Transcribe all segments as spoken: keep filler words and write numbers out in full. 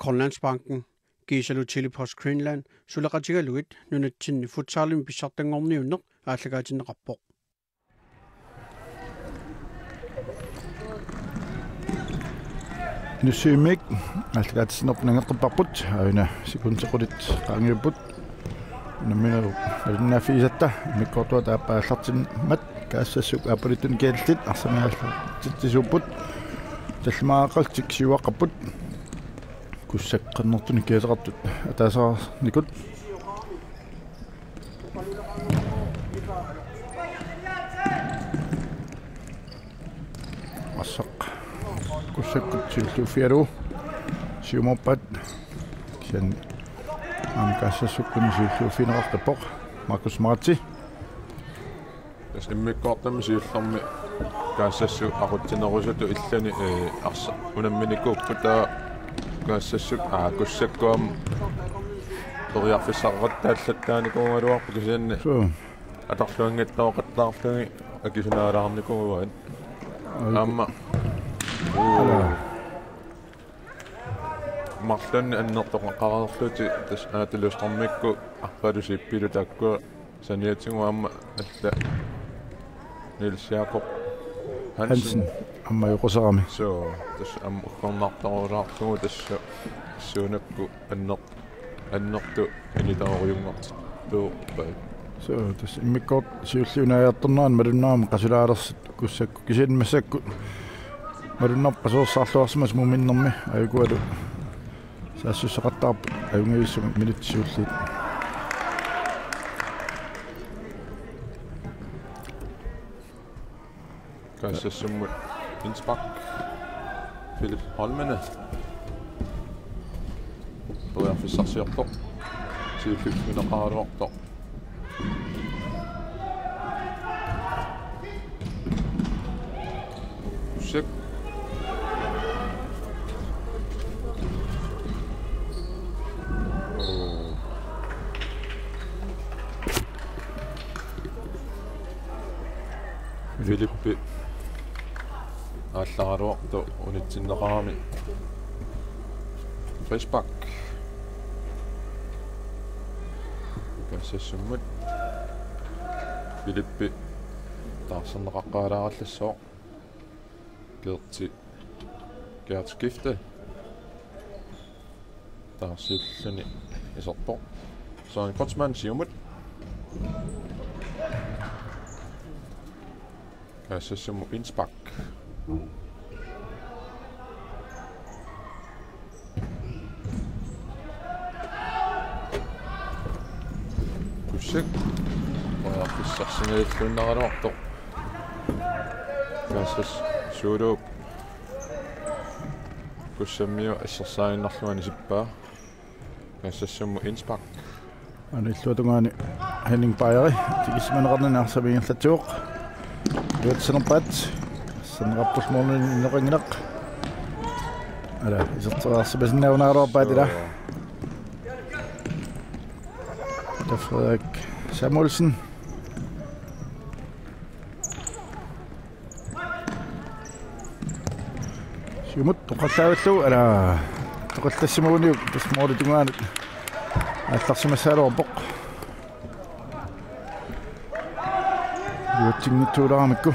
Grønlandsbanken, kiisalu Tele-Post Greenland suleqatigalugit nunatsinni futsalimi pissartanngorniunneq aallakaatinneqarpoq. Inussivimmiit aallakaatitsinerput nangeqqipparput, aajuna sekundit qulit qaangiupput. Nammineq malinnaaffigisatta immikkoortuata aappaa aallartimmat Kaassassuk aappaluttunik kiallit arsamiaallartitsisuupput. Tallimaaqqaltik siuaqqapput. Kussakkannertunik kiateqartut ataaseqarnikut. Arsaq Kussakkut siulliuffigalugu siumoorpaat, kisianni aamma Kaassassukkut siulliuffigineqaqqippoq. Markus Maratse. Tassa immikkoortumi siullermi Kaassassut aqutsinerusutut illani, ee, arsaq unamminikuupput, taava Kaassassuk, aa, Kussakkut aamma periarfissaqattaallataanikuugaluarput kisianni. Suu. Atorluanngitsoortarlugit akisunaalaarnikuuaat. Ai. Aamma. Ala. Marlunnik annertoqaqareerlutik tassa Anatolius Stormikkut arpalusiippilu taakkua saniatigut aamma alla Niels Jakob Hansen. Hansen. Aamma joquserami. Suu, tassa aamma uggornartorulaarlugu tassa suunakku anner-, annertut initoorujunngortippaat. Suu, tassa immikkoortut siulliunaajortornerani malunnarami qasulaalersoq Kussakkut kisianni massakkut malunnarpoq qasuersaarluarsimasut muminnermi, aajukua saassussaqattaarput ajunngivissumik minutsit siulliit. Kassassummut indspark. Philip Holmene. Periarfissarsiorpoq. Siulliup minaqaraluartoq. Sek. Oo. Filippi aallaraluartoq unitsinneqarami. Frispark. Kassassummut. Filippi taarserneqaqqaalaarallassaaq. Gerti. Gert skifte. Taarsiulluni iserpoq. Søren Kreutzmann siumut. Kassassummut indspark. Kussak. Periarfissarsinngilluinnaraluartoq. Kassassuup Kussammiut assersaannarlugu anisippaa. Kassassummut indspark. Aana illuatungaani Henning Bajeri tikisimaneqarnani arsaq ingerlatsivoq. Iluatsinerpaat. Sanneqarput målmandip ineqanngilaq. Ala, iserteriarsimasinnaajunnaaraluarpaat ila. Peter Frederik Samuelsen. Siumut toqallaavillugu, ala, toqallassimaguniuk tassa målip tungaanut aallarsimassagaluarpoq. Iluatsinngitsooraaramikku.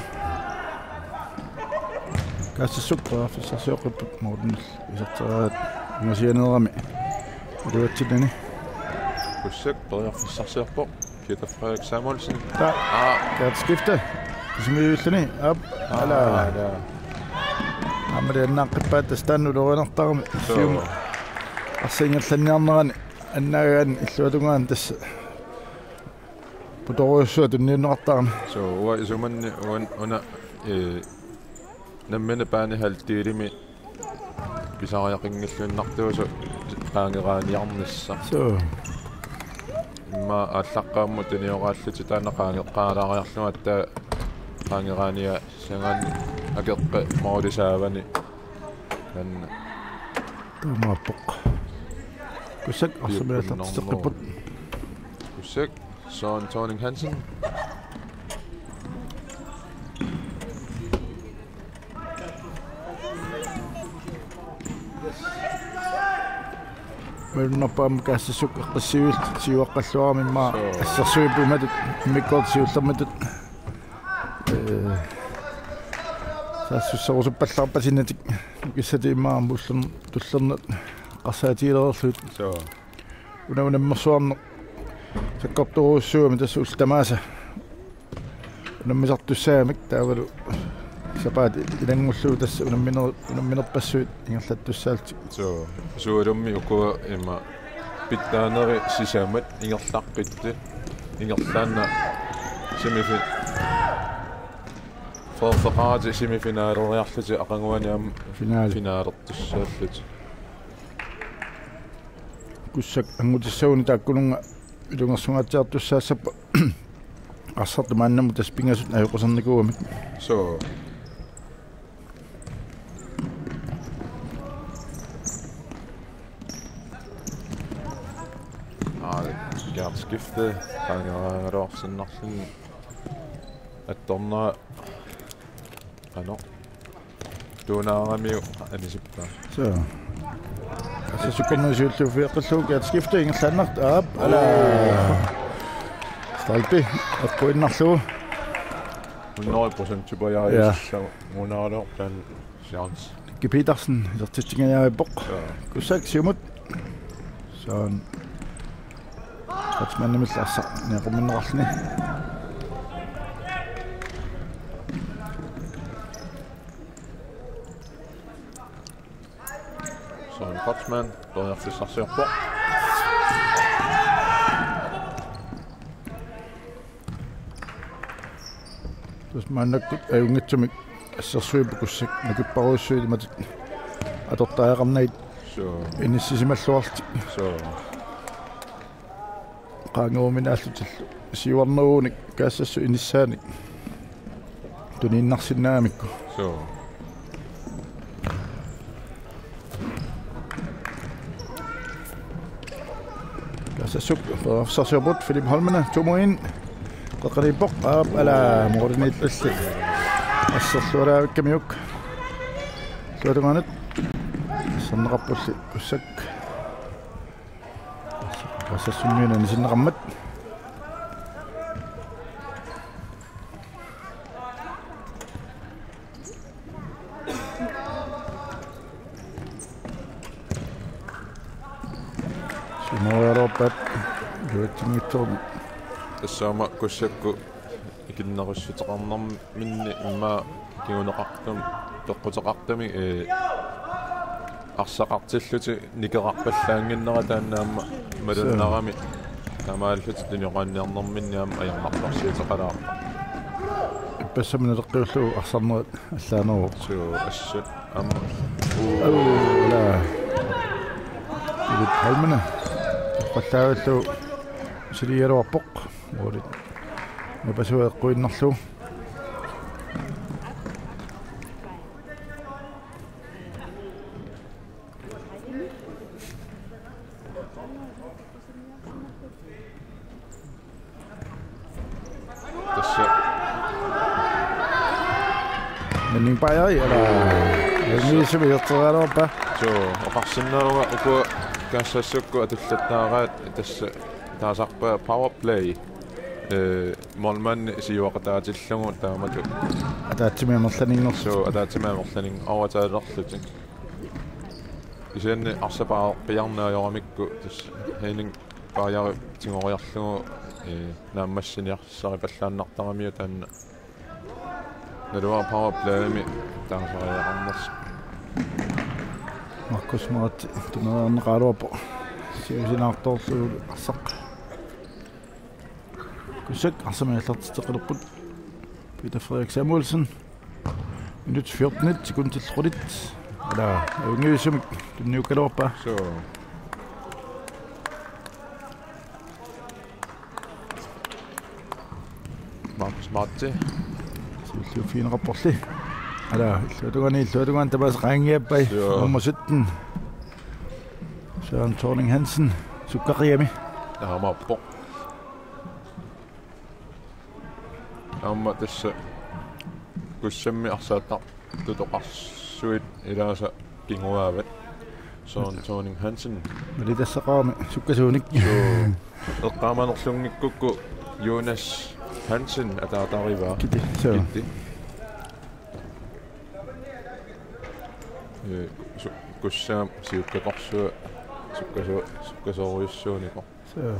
Kassassuk periarfissarsioqqipput målimiit iserteriaraat ungasianeerami iluatsinnani. Kussak periarfissarsiorpoq. Peter Frederik Samuelsen. Taa. Aa. Gert skifte. Kisimiivilluni. Op. Aa, ala. Ala. Aamma annaaqqippaa tassa taanna ulorianartarami. Suu. Siumut arsaq ingerlanniarnerani annaagaanni illuatungaani tassa putorujussuaq tunniunneqartarami. Suu, uanga isumanni uan-, una, ee, nammineq banehalvdelimi pisariaqanngilluinnartuusoq qaangeraaniarnissaq. Suu. Immaqa aallaqqaammut tunioraalluni taanna qaangeqqaalaariarlugu aatsaat qaangeraaniassagaanni akeqqat målip saavani. Taanna. Taamaappoq. Kussak arsamik aallartitseqqipput. Kussak. Søren Thorning Hansen. Malunnarpoq aamma Kaassassuk eqqissivil siuaqqalluarami immaqa. Suu. Assersuipput imatut immikkoortut siullermutut. Ee, saassusserusuppallaarpasinnatik nukissatut immaqa aamma ullorn-, tullerneq eqqarsaatigilereerlugit. Suu. Una unammersuarneq sakkortoorujussuugami tassa ullut tamaasa unammisartussaagamik taavalu sapaatip ilanngullugu tassa unamminer-, unamminerpassuit ingerlattussaallutik. Suu, suulummi ukua ima pitsaanerit sisamat ingerlaqqittut, ingerlaannaq semifi-, Frederiksbergimut semifinaleriarlutik aqaguani aamma Finale. Finalertussaallutik. Kussak angutissagunik taakkununnga ilungersungaatsiartussaassappat arsartut maannamut tassa pingasut ajoqusernikuugamik. Suu. Aa, Gertskifte, qaangeraagaluarsinnarluni. Attornera, qanoq. Tuunaaramiuk anisippaa. Suu. Assersukkut siulliuffigeqqillugu Gertskifte ingerlaannartoq. Aap, ala. Stolpe eqquinnarlugu. Hundrede procent Tupajaa. Ja. Muunaalo taanna chance. Nicky Petersen isertitsingajaarippoq. Ja. Kussak siumut. Suu. Kreutzmannimillu arsaq niaqumminneqarluni. Søren Kreutzmann, periarfissarsiorpoq. Tassa maannakkut ajunngitsumik assersuipput Kussak nukipparujussuit imatut atortariaqarnagit. Suu. Inissisimalluarlutik. Suu. Qaangeruminaallutillu siuarnerunik Kaassassut inissaanik tuniinnarsinnaagamikku. Suu. Kaassassuk periarfissarsiorput, Philip Holmene, to mod en. Qeqqaniippoq, aap, ala, målimiittulli. Asserluaraavikkamiuk. Illuatungaanut. Asserneqarpulli Kussak. Kaassassummiuna anisinneqarmat. Siumoriaraluarpaat iluatsinngitsoormat. Tassa aamma Kussakkut ikinnerussuteqarnerminni immaqa kinguneqartum-, peqquteqartumik, ee, arsaqartillutik nikerarpallaannginnera taanna aamma malunnarami. Suu. Taamaalillutik tunioqaanniarnerminni aamma ajornartorsiuteqalaarpoq. Ippassamut naleqqiullugu arsarnerit allaaneruvoq. Suu, assut aamma. Alla. Philip Holmene. Qallaavillugu siligaluarpoq. Målit. Napasua eqquinnarlugu. Tassa. Manning Bajari, ala. Ajunngitsumik iserteriaraluarpaa. Suu, oqarsinnaavunga ukua Kaassassukku atullattaaraat tassa taasarpaat powerplay. Ee, målmandi siuaqataatillugu taamatut. Ataatsimik amerlaninngor-. Suu, ataatsimik amerlaning-, overtalerlutik. Kisianni arsaq paareqqiarneq ajoramikku tassa Henning Bajari tigoriarlugu, ee, naammassiniarsaripallaannartaramiuk taanna. Naluara powerplaymi taasariaqarnersoq. Markus Maratse tuneriarneqaraluarpoq. Siusinaartorlugu arsaq. Kussak arsamik aallartitseqqilerput. Peter Frederik Samuelsen. Minut fjorten, sekundit qulit. Ala, ajunngitsumik tunniukkaluarpaa. Suu. Markus Maratse. Siulliuffigineqarporli. Ala, illuatungaani, illuatungaani tamaasa qaangiuppai. Suu. Nummer sytten. Søren Thorning Hansen. Sukkaqigami. Taamaappoq. Aamma tassa Kussammi arsaattartut oqarsuit ilaasa kinguaavat. Søren Thorning Hansen. Malittassaqarami sukkasuunik. Suu. Eqqaamanerlunngikkukku Jonas Hansen ataatarivaa. Kiti, suu. Kiti. Ee, su-, Kussaam siukkatorsua sukkasu-, sukkasoorujussuunikoq. Suu.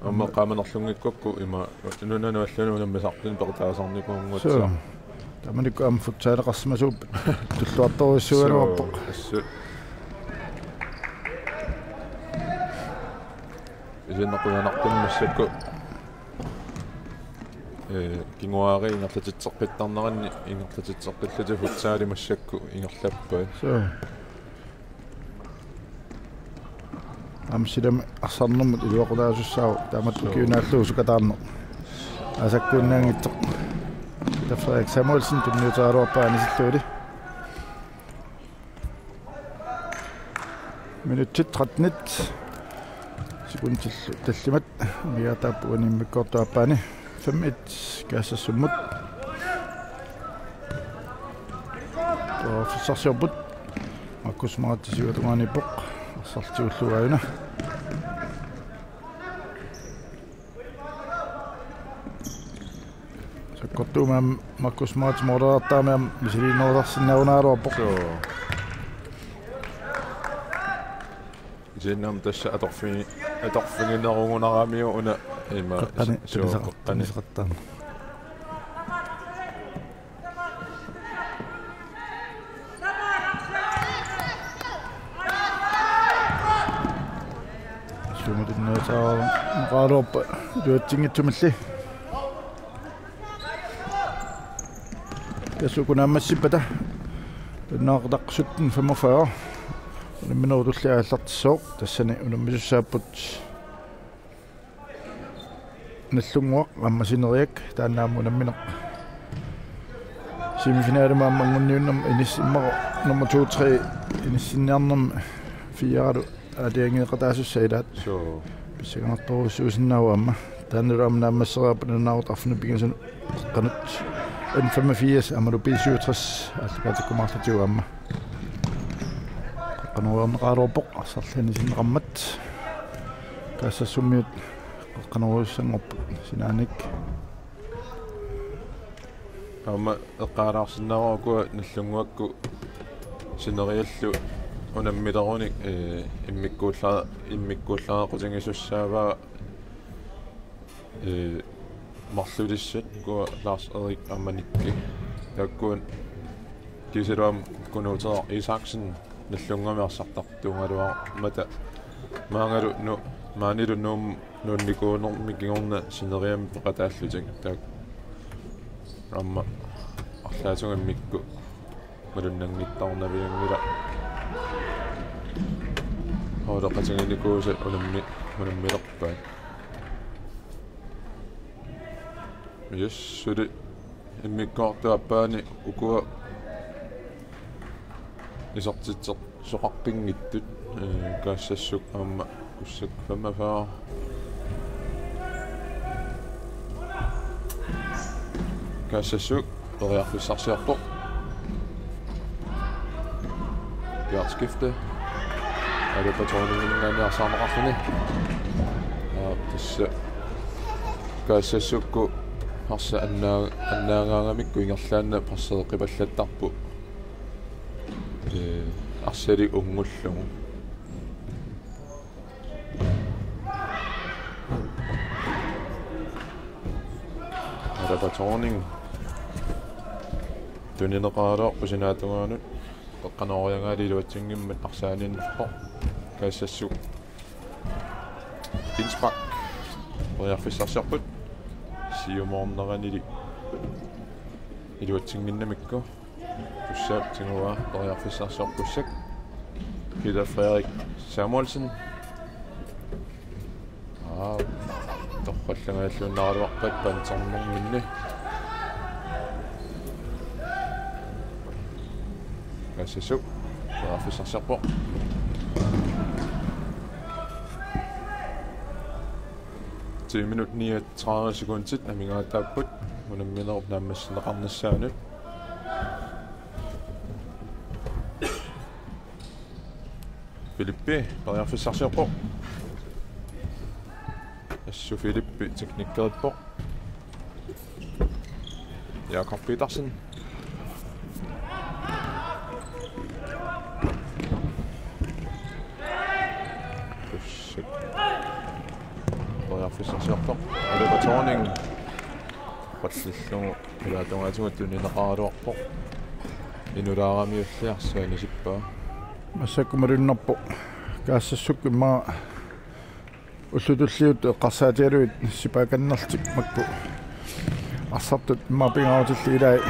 Aamma eqqaamanerlunngikkukku ima nunanut allanut unammisartuni peqataasarnikuunnguatsiaq. Suu. Taamanikkut aamma futsaleqarsimasuupput tulluartorujussuugaluarpoq. Suu, assut. Isiginnaartitseqqittarneq massakkut. Ee, kinguaariit ingerlatitseqqittarneranni ingerlatitseqqillutik futsali massakkut ingerlappai. Suu. Aamma silami arsarnermut iluaqutaasussaavoq taamatut. Suu. Ukiunaallugu sukataarneq. Aasakkuinnaanngitsoq. Peter Frederik Samuelsen tunniuteriaraluarpaa anisillugulu. Minutsit tretten sekundillu tallimat. Amigaataapput uani immikkoortup aappaani. Fem et Kaasassummut. Periarfissarsiorput. Markus Maratsi siuatungaaniippoq. Arsarlutigullu aajuna. Sakkortuumik aamma Markus Maratsi moorartaamiam misiliinerusarsinnaagaluarpoq. Suu. Isiginnaarmi tassa atorfigi-, atorfiginerugunaramiuk una ima. Qeqqani, suu, tunisaq-, qeqqani. Tunisaqattaarneq. Sumut innersaarneqaraluarpat iluatsinngitsumilli. Tassa uku naammassippata. Naaqataq sytten femogfyrre. Unamminerup tullia aallartissaaq. Tassani unammisussaapput Nagdlunguaq aamma Sineriak, taanna aamma unammineq. Semifinalimut aamma anguniunnermi inis-, immaqa nummer to, tre inissinniarnermi fire-lu aalajangeeqataasussat ilaat. Suu. Pissanganartorujussuusinnaavoq aamma. Taannalu aamma naammasseriarput nalunaaqutaq arfineq-pingasunut qeqqanut. N femogfirs aammalu B syvogtres aallakaatitaakkumaarlutigu aamma. Qeqqanoreerneqaraluarpoq arsarluni sinneqarmat. Kaassassummiut qeqqanorujussanngorput sinaanikkut. Aamma eqqaalaarsinnaavara ukua Nagdlunguakkut Sineriallu unammilerunik, ee, immikkuulla-, immikkuullareqqutigisussaavaa, ee, marlulissat ukua Lars Erik aamma Nikki. Taakkua kiisalu aamma Kunuuteeraq Isaksen Nagdlunguami arsartartuugaluarmata maangalu nu-, maanilu Nuummut nuunnikuunermi kingorna Sineriammi peqataallutik taakku aamma arlaatigut immikkut malunnanngitsoornavianngilaq. Hooleqatiginikuusat unammi-, unammilerpaat. Yes, suli immikkoortup aappaani ukua isertitseqarpinngitsut, ee, Kaassassuk aamma Kussak femogfyrre. Kaassassuk periarfissarsiorpoq. Bjørn Skifte. Alaba Thorninginngaanniit arsaarneqarluni. Aa, tassa Kaassassukkut arsaq annaa-, annaagaangamikku ingerlaannaq presseeqqipallattarput. Ee, arsalik unngullugu. Alaba Thorning. Tunineqaraluarpoq sinaatungaanut. Qeqqanoriagaali iluatsinngimmat arsaq aniinnarpoq. Kaassassuk. Innspark. Periarfissarsiorput. Siumoorneranili iluatsinnginnamikku. Kussaap tiguaa periarfissarsiorput Kussak. Peter Frederik Samuelsen. Aa, torrallangajalluinnaraluarpat panternerminni. Kaassassuk periarfissarsiorpoq. Ti minut niogtredive sekundit amigaataapput unamminerup naammassineqarnissaanut. Filippi periarfissarsiorpoq. Assut Filippi teknikkerippoq. Jakob Petersen. Periarfissarsiorpoq. Oliver Thorning. Pallillugu ilaatungaatigut tunineqaraluarpoq. Inulaaramiulli arsaq anisippaa. Massakkut malunnarpoq. Kaassassukku immaqa ullut tulliuttut eqqarsaatigalugit sipaakannerlutik makku arsartut immaqa pingaarutillit ilaat.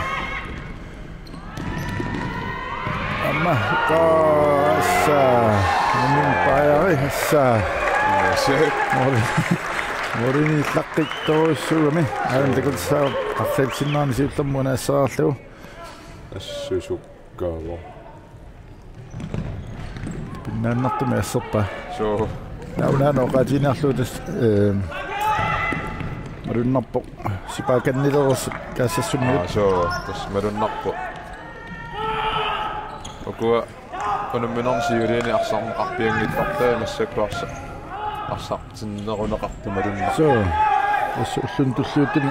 Aamma tassa. Unin paajari tassa. Se. Mori. Morini laqqittorujussuugami. Aana takutissaaq arriitsinnaarni siullermik una assaraarlugu. Assut sukkaavoq. Pinnaannartumik asserpaa. Suu. Nauna oqaatigiinnarlugu tassa, ehm, malunnarpoq. Sipaakannilereersut Kaassassummut. Aa, suu, tassa malunnarpoq. Ukua unamminermi siuliini arsarneqarpianngitsoortarpai massakkut arsa-, arsartinneruneqartut malunnarpoq. Suu. Tassa ulluni tulliuttuni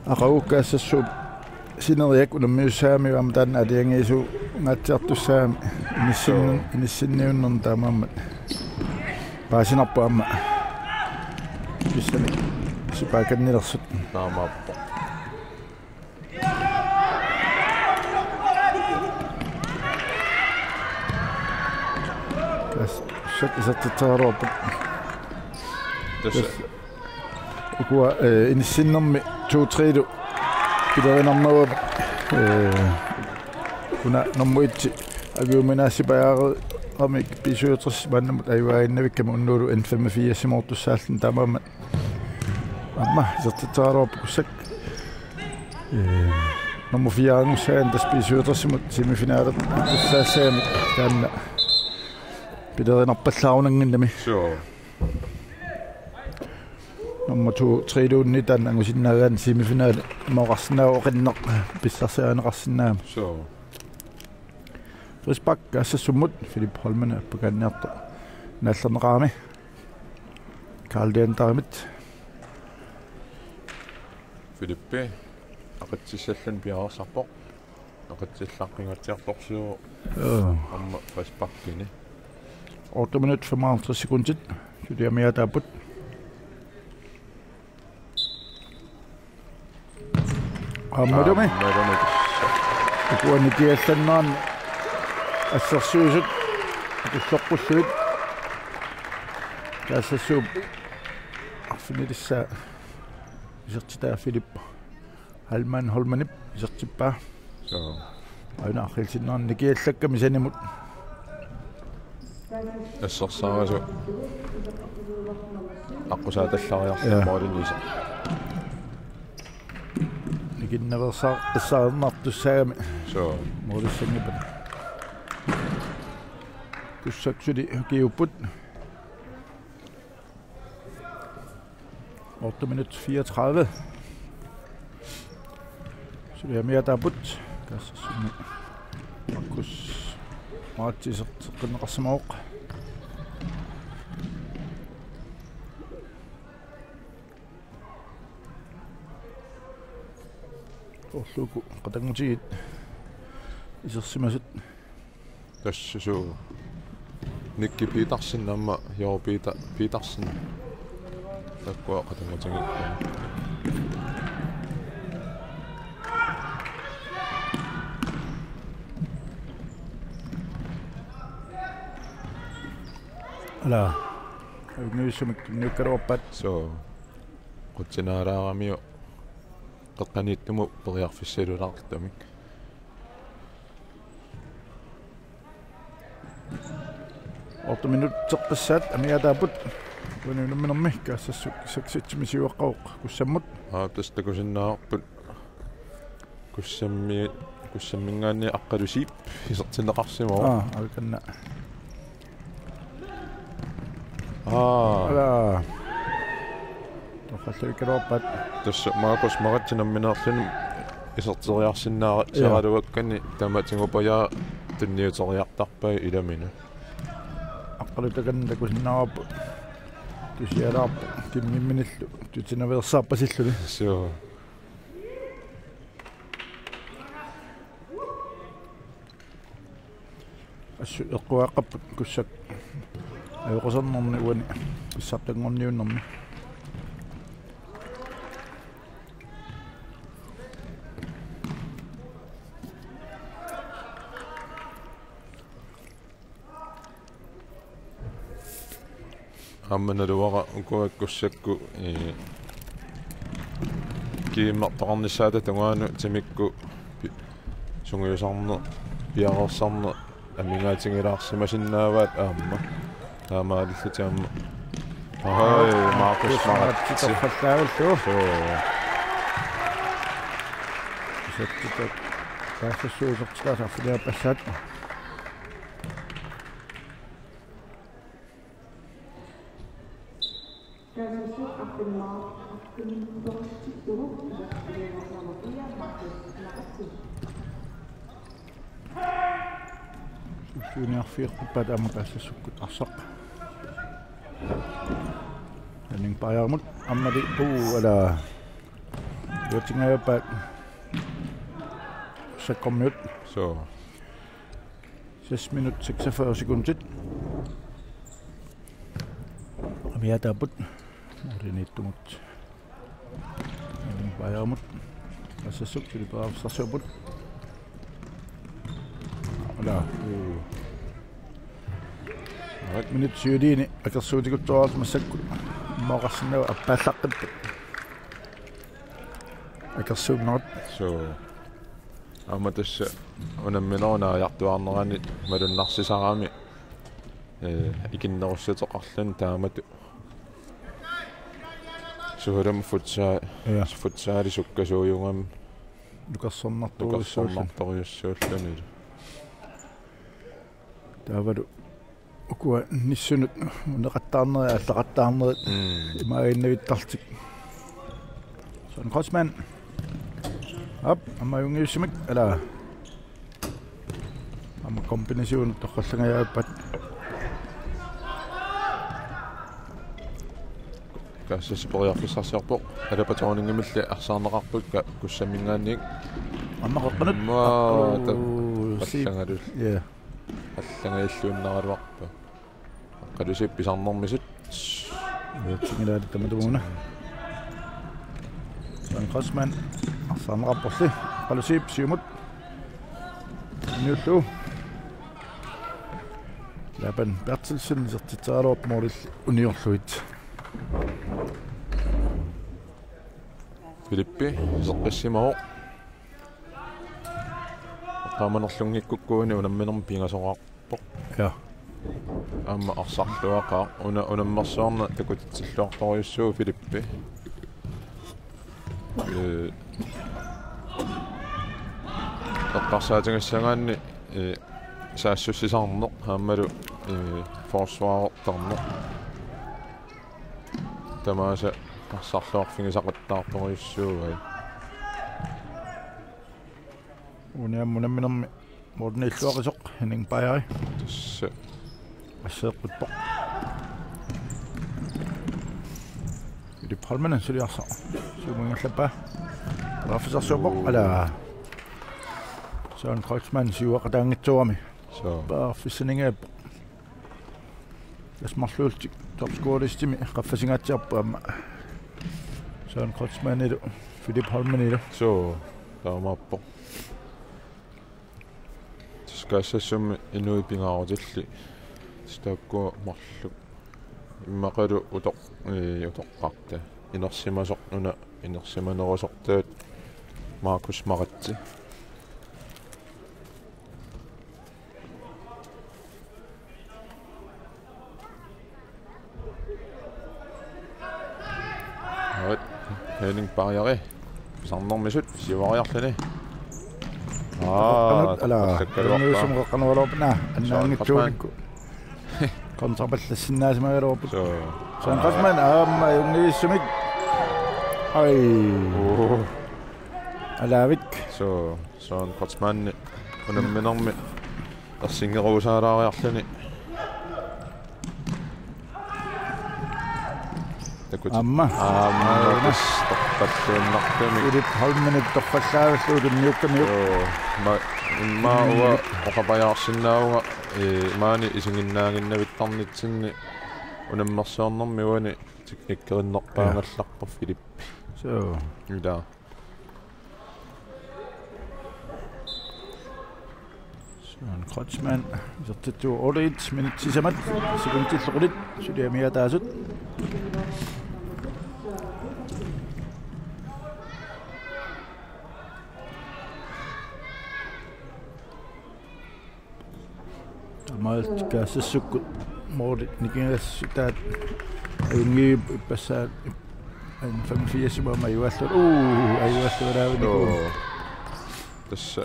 aqagu Kaassassuup sineriak unammiussaagamiuk aamma taanna aalajangiisuungaatsiartussaagami inissin-, Suu. Inissinniunnermi taamaammat. Paasinarpoq aamma. Pissanik sipaakannilersut. Taamaappoq. Tassa, tassa isertitseraluarpoq. Tassa. Tassa. Ukua, eh, inissinnermi to tre-lu pilerinarnerup, eh, una nummer et anguminaasipajaareeramik B syvogtres maannamut ajugaannavikkami unnuulu N femogfirsimoortussaalluni taamaammat. Aamma isertitseraluarpoq Kussak. Eh, nummer fire-anngussaagami tassa B syvogtres-imut semifinalet tussaassagamik taanna pilerinarpallaarunanngimmat. Suu. Nummer to, tre-luunniit taanna angusinnaagaanni semifinale imooqarsinnaavoq oqinneq pissarsiarineqarsinnaammat. Suu. Frispark Kaassassummut, Philip Holmen appakaanniartoq naallerneqarami. Karl Leanderimit. Filippi aqitsissalluni piareersarpoq. Aqitsillaqqinngatsiartorsiu. Joo. Aamma frisparkini. Otte minut femoghalvtreds sekundit. Suliami ataapput. Aammalumi. Aammalumi. Ukua nikiallanneranni assersuisut akulloqqullugit. Kaassassuup arfinilissaa isertitaa Filip Halman Holmanip isertippaa. Suu. Aana arriitsinnaarni nikiallakkami sanimut. Assersaarasu. Aqqusaatallariarlugu Ja. Mooliniisa. Nikinnaveersaa-, assaarnartussaagami. Suu. Moolissanngippata. Kussak suli ukiupput. Otte minut fireogtredive. Suliami ataapput. Kaassassummut Markus Maatsi seqqinneqarsimavoq. Soorlu uku qatanngutigiit isersimasut. Tassa suu. Nikki Petersen aamma Jao Peter-, Petersen. Takkua qatanngutigiit. Ala. Ajunngivissumik tunniukkaluarpaat. Suu. Qutsinaalaaramiuk qeqqaniittumut periarfissalulaartumik. Otte minutterpassaat amigaataapput. Uani unamminermi Kaassassuk seksitsimik siuaqqavoq Kussammut. Aa, tassa takusinnaavarput. Kussammi-, Kussamminngaanniit Aqqalu Zeeb isertinneqarsimavoq. Aa, avikanna. Aa. Ala. Toqqallavikkaluarpaat. Tassa Markus Maratse nammineerluni iserteriarsinnaara Ja. Seraluakkani tamatigupajaa tunniuteriartarpai ilaminut. Qalutakannik takusinnaavarput. Tusialaarpoq kimmimminillu tutinaveersaarpasilluni. Suu. Assut eqquaaqqapput Kussak ajoqusernerni uani pissartanngorniunnermi. Aamma naluara ukua Kussakkut, ee, kiimmartoqarnissaata tungaanut timikkut pi-, sungiusarneq, piareersarneq amigaatigilaarsimasinnaavaat aamma. Taamaalillutik aamma. Ahoi, Markus Maratse. Torfallaavillu. Suu. Isertitat. Kaassassuu isertitat saaffigiappassaat. Ukiuniarfiorput aamma Kaassassukkuit arsaq. Henning Bajarimut aamma uu ala. Juatingajappaat Sakkormiut. Suu. Seks minut seksogfyrre sekundit. Amiataapput. Oriniittumut. Bajarimut. Kaassassuk suli periarfissarsiorput. Ala. Uu. Minut syvogtyve akersuutigutsoorartut massakkut. Immaqa oqarsinnaavoq appaallaqqippoq. Akersuunnerat. Suu. Aamma tassa unamminerup naajartuaarnerani malunnarsisarami, ee, ikinnerussuteqarluni taamatut. Suhulum futsa-, ja, futsali sukkasuujugami. Nukarsornartorujussuulluni. Nukarsornartorujussuulluni. Taavalu ukua nissunut uneqattaarnerit, aalleqattaarnerit. Mm. Imaaginnavittarlutik. Søren Kreutzmann. Op, aamma ajunngivissumik, ala. Aamma kombinationit torrallangajappaat. Kaassassuk periarfissarsiorpoq. Alapatoorningimilli arsaarneqarput Ka-, Kussaminngaanniit. Aamma qeqqanut. Aamma ta-, uu, siip. Qallangalul. Ja. Qallangajulluinnaraluarpoq. Aqqalusiip pisarnermisut. Uatsingilaali tamatumuuna. Søren Kreutzmann. Arsaarneqarporli. Aqqalusiip siumut. Uniullugu. Laban Berthelsen isertitseraluarpoq målilli uniorlugit. Filippi iseqqissimavoq. Eqqaamanerlunngikkukkuini unamminermi pingasoqarpoq. Ja. Aamma arsarluaqaaq. Una-, unammersuarneq takutitsilluartorujussuuvoq Filippi. Ee, eqqarsaatigassagaanni, ee, saassussisarneq aammalu, ee, forsvarertarneq. Tamaasa arsarluarfigisaqattaartorujussuugai. Uani aamma unamminermi målini illuaqisoq Henning Bajari. Tassa. Asseeqqippoq. Filip Holminen suli arsaq. Siumut ingerlappaa. Periarfissarsiorpoq. Ala. Søren Kreutzmann siuaqataanngitsoorami. Suu. Periarfissaningaappoq. Tassa marluullutik topscorerlistimi qaffasingaatsiarput aamma. Søren Kreutzmannilu Filip Holmenilu. Suu, taamaappoq. Tassa Kaassassumi inuit pingaarutillit. Tassa taakkua marluk. Immaqalu utoq-, ee, utoqqarta. Inersimasoq una, inersimanerusortaat Markus Maratse. Henning Bajari. Pisarnermisut siuariarluni. Aa, ala, qallakkaluarpaa. Ajunngivissumik qeqqanugaluarput, naa, annaanngitsuunikku. Kontrapallassinnaasimaagaluarput. Suu. Søren Kreutzmann aamma ajunngivissumik. Ai. Uu. Alaavik. Suu. Søren Kreutzmann unamminermi ersinngeruusaalaariarluni. Takuti. Aamma. Aamma. Aana. Tassa torralluinnartumik. Filip Holmimit torrallaavillugu tunniukkamiuk. Joo. Ma-, immaqa uanga oqapajaarsinnaavunga, ee, maani isiginnaaginnavittarnitsinni unammersuarnermi uani teknikkerinnerpaangallarpoq Filip. Joo. Ila. Søren Kreutzmann, isertittuuvoq, otte minutsit sisamat, sekundillu qulit, suli amiataasut. Taamaalillutik Kaassassukku måli nikingassutaat ajunngilaq, ippassaq N femogfirs aamma ajuallu-, uu, ajualluaraavinnikuuvoq. Joo. Tassa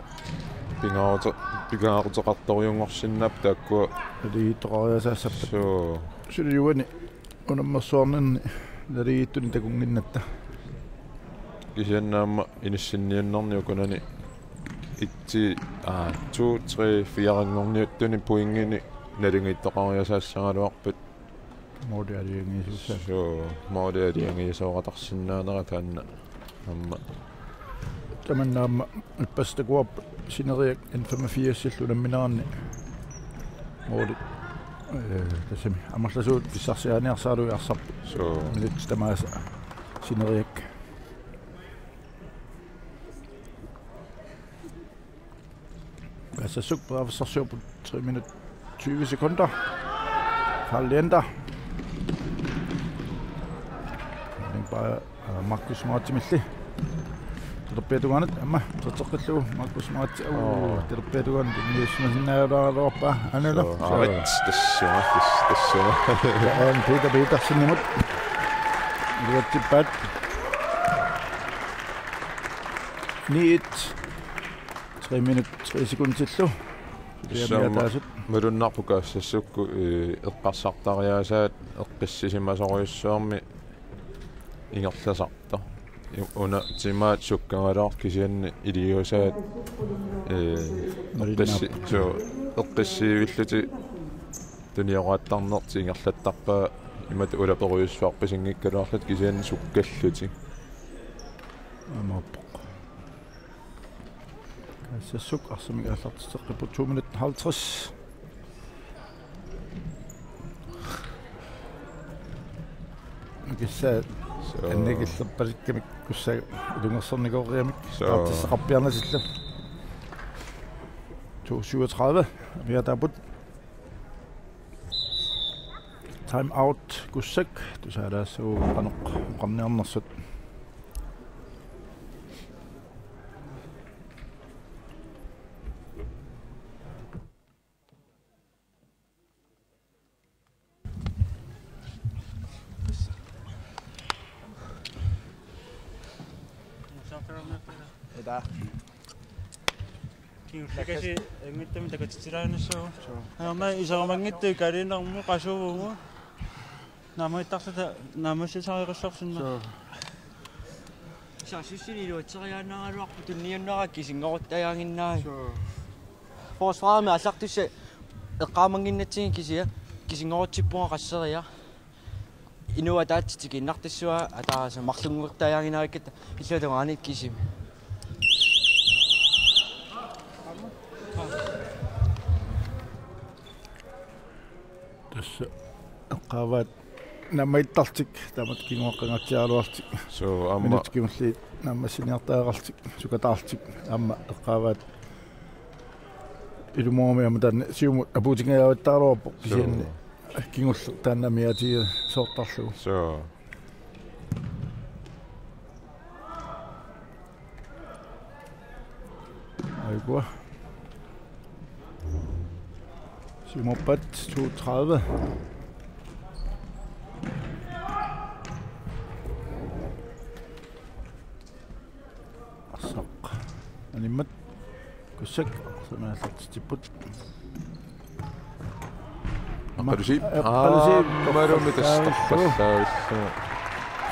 pingaarute-, pingaaruteqartorujunngorsinnaapput taakkua. Naligiittoqariasaassappat. Joo. Suli uani unammersuarninni naligiittunik takunnginnatta. Kisianni aamma inissinniunnerni ukunani et, aa, to, tre, fire-nngorniuttuni pointinik naligiittoqariasaassagaluarpat. Måli aalajangiisuussaaq. Suu, måli aalajangiisoortarsinnaanera taanna. Aamma. Tamanna aamma ippassaq takuarput sineriak N femogfirsillu unammineranni. Måli. Ee, tassami amerlasuut pissarsiaaniarsaraluit arsarput. Suu. Minutsit tamaasa sineriak. Kaassassuk periarfissarsiorput, tre minut tyve sekunder. Karl Leander. Aamma, aa, Markus Maatsimilli. Talerpiata tungaanut, aamma, terteqqillugu Markus Maatsi, uu, Aa. talerpiata tungaanut, niussimasinnaagaluarpaa, Analo. Soo, aa, tassa, tassa, tassa. Ja, aamma, Peter Petersenimut. Iluatsippaat. Ni et. Tre minut, tre sekundillu. Tassa aamma amiataasut. Malunnarpoq Kaassassukku, ee, eqqarsartariaasaat eqqissisimasorujussuarmik ingerlasartoq. I-, una timaat sukkaraluaq kisianni iliuusaat, ee, malunnarpoq. Eqqissi-, suu, eqqissivillutik tunioraattarnertik ingerlattarpaat imatut ulaperujussuarpisinngikkaluarlutik kisianni sukkallutik. Aamma. Kaassassuk arsamik aallartitseqqipput, to minut halvtreds. Kissa Soo. Annikillerpalikkamik Kussagga ilungersornikooriarmik. Soo. Taartissaqarpiarnatillu. To syvogtredive. Amiataapput. Time out, Kussagga. Tusaalaassuu qanoq oqarniarnersut. Ida. Kingulleq kasi anngittumik takutitsilaarnissaaq. Suu. Aamma isarumanngitsoq Kaaliinermut qasuuvugut. Naammattarluta, naammassisariaqassaarsinnaavoq. Suu. Saassussilu iluatseriaannaraluarpoq tunniunnera kisinngoruttariaqannginnavaa. Suu. Forsvarimi aallartussat eqqaamannginnatsigit kisianni kisinngorutsippunga qasseriarlunga. Inuit ataatsip tikiinnartussat ataasiinnaq marlunnguttariaqannginnavikkit illuatungaani kisimi. Tassa eqqaavaat naammattarlutik taamatut kinguaqqangatsiaraluarlutik. Suu, aamma. Minutsit kingulliit naammassiniartariaqarlutik, sukataarlutik, aamma eqqaavaat. Ilumoorami aamma taanna siumut apuutingajaavattaraluarpoq. Suu. Kisianni kingulleq taanna amiaatigisoortarlugu. Suu. Aigua. Siumorpaat to tredive. Arsaq. Animmat. Kussagga. Arsaq aallartitsipput. Aqqalusiip. Aqqalusiip. Aa, marumi tassa torrallaavillugu.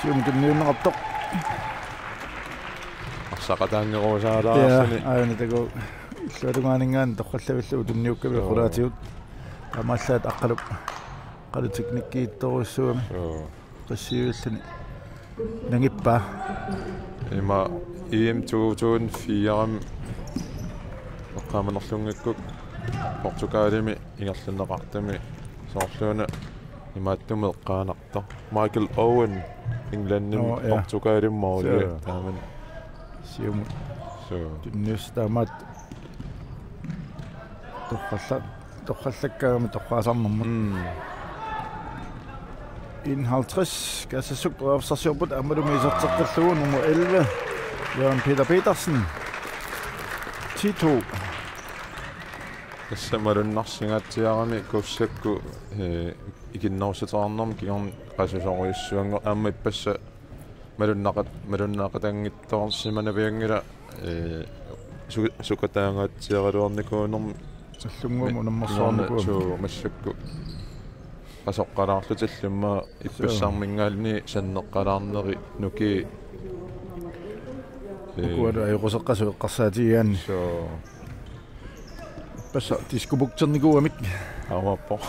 Siumut tunniunneqartoq. Arsaqataanngerusaalaarluni. Ja, aana takuuk. Illuatungaaninngaanniit torrallavillugu tunniukkamiuk. Joo. Qulaatigut. Taamaallaat Aqqalup. Aqqalup teknikkiittorujussuugami. Joo. Passiivilluni nangippaa. Ima E M to tusind fire-mi eqqaamanerlunngikkukku Portugalimi ingerlanneqartumi soorluuna imaattumik eqqaanartoq. Michael Owen Englandimi. Nå, ja. Portugalimi maali. Sure. Taamani. Siumut. Sure. Tunniussaq taamaattoq. Torralla-, torrallakkaangami torraasarnermut. Mm. Enoghalvtreds, Kaassassuk periarfissarsiorput, aammalumi isertitsillugu nummer elleve, Jørgen Peter Petersen. Ti to. Tassa malunnarsinnaatsiarami Kussakkut, eh, ikinnerussuteqarnermut kingorna qasusorujussuanngorluni, aamma ippassaq malunnaqat-, malunnaqatanngitsoorsimanavigangila, eh, su-, sukataangaatsiaraluarnikuunermi. Sallunnguamik mi-, unammersuarnikuugamik. Suu, massakkut. Qasoqqalaarlutillu immaqa ippassarmiingaanniit sanneqqalaarneri nukii. Eh. Ukualu ajoquseqqasut eqqarsaatigigaanni. Suu. Ippassaq diskobugternikuugamik. Aamma appoq.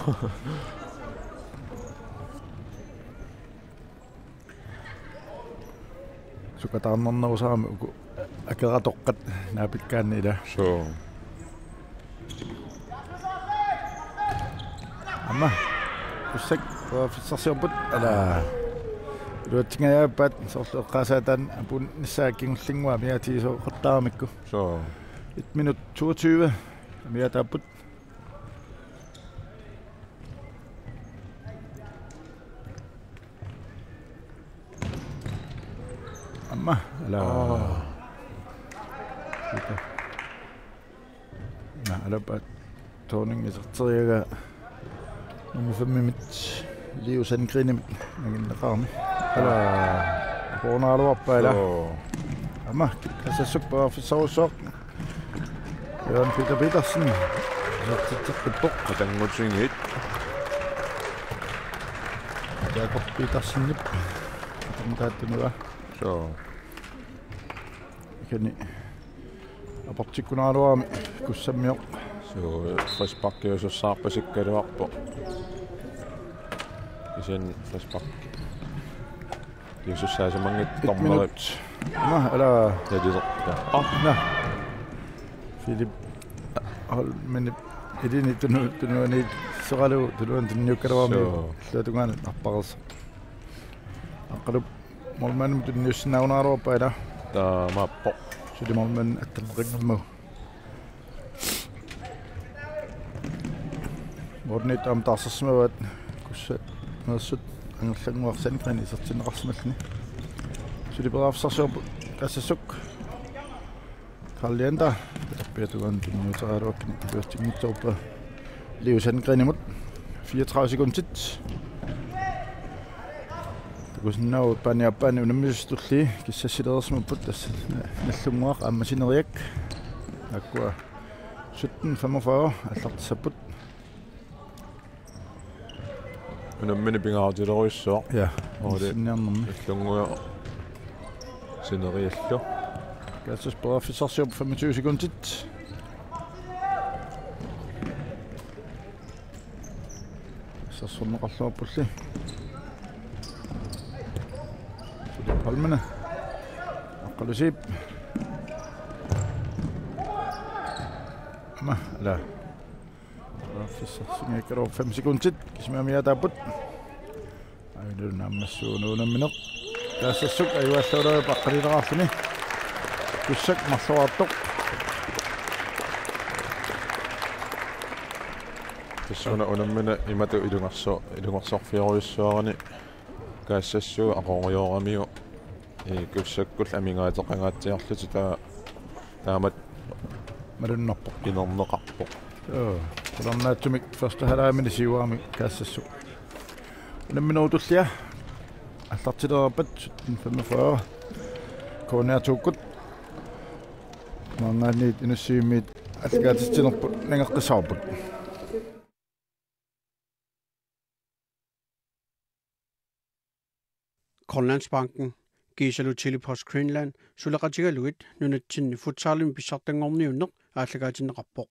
Sukataarnarnerusarami uku akeratoqqat naapikkaanni ila. Suu. Aamma Kussak periarfissarsiorput, ala. Iluatsingajaappaat soorlu eqqaasaataanni apuunnissaa kingullinnguaq amigaatigisooqattaaramikku. Suu. Et minut toogtyve amigaataapput. Aamma, ala. Aa. Sika. Naa, alappaat Thorning iserteriaraa nummer fem-imit Leo Sandgreenimit nanginneqarami. Ala. Koornaaluarpaa ila. Suu. Aamma, Kaassassuk periarfissarujussuaq. Jørgen Peter Petersen. Isertitseqqippoq. Atanngutigit. Jakob Petersenip. Atanngutaattunua. Suu. Ikani. Aportikkunaraluarami Kussammioq. Suu, frisparkiusussaarpasikkaluarpoq. Kisianni frispark. Kiusussaasimanngitsoq. Et dommeri. Minut. Naa, ala. Talilerpa. Ah. Naa. Philip Holmenip ilini tunu-, tunuani soqalu tunuani tunniukkaluarami. Suu. Illuatungaanut arpareersoq. Aqqalup målmandimut tunniussinnaagunaraluarpaa ila. Taamaappoq. Suli målmand attanneqanngimmagu. Målmandit aamma taarsersimavaat Kussameersut Angerlannguaq Sandgreen isertinneqarsimalluni. Suli periarfissarsiorput Kaassassuk. Karl Leander. Tappiatungaanut tunniuteriaraluakkani iluatsinngitsoorpaa. Leo Sandgreenimut. Fireogtredive sekundit. Takusinnaavat paani aappaani unammisut tullii kissassilereersimapput, tassa Nallunnguaq aamma sineriak. Taakkua sytten femogfyrre aallartissapput. Unammineq pingaarutilerujussuaq. Ja, Ole. Sinniarnermi. Nallunnguaq sineriallu. Kaassassuk periarfissarsiorput femogtyve sekundit. Isersorneqarluarpulli. Philip Holmene. Aqqalusiip. Aamma, ala. Periarfissarsiorikkaluarpoq fem sekundit. Kisimik amigaataapput. Ailun aamma suunuunammineq. Kaassassuk ajugaallaraluarpoq aqqanileqarluni. Kussak marloraartoq. Tassuuna unammineq imatut ilungerso-, ilungersorfiorujussuarani Kaassassuu aqorujooramiuk, ee, Kussakkullu amigaateqangaatsiarlutik taa-, taamatut malunnarpoq. Inerneqarpoq. Joo, qularnaatsumik første halvlegimini siuarami Kaassassuu. Unamminerup tullia aallartilerpat sytten femogfyrre. K N R to-kkut maanngaanniit Inussivimmiit aallakaatitsinerput nangeqqissavarput. Grønlandsbanken kiisalu Tele-Post Greenland suleqatigalugit nunatsinni futsalimi pissartanngorniunneq aallakaatinneqarpoq.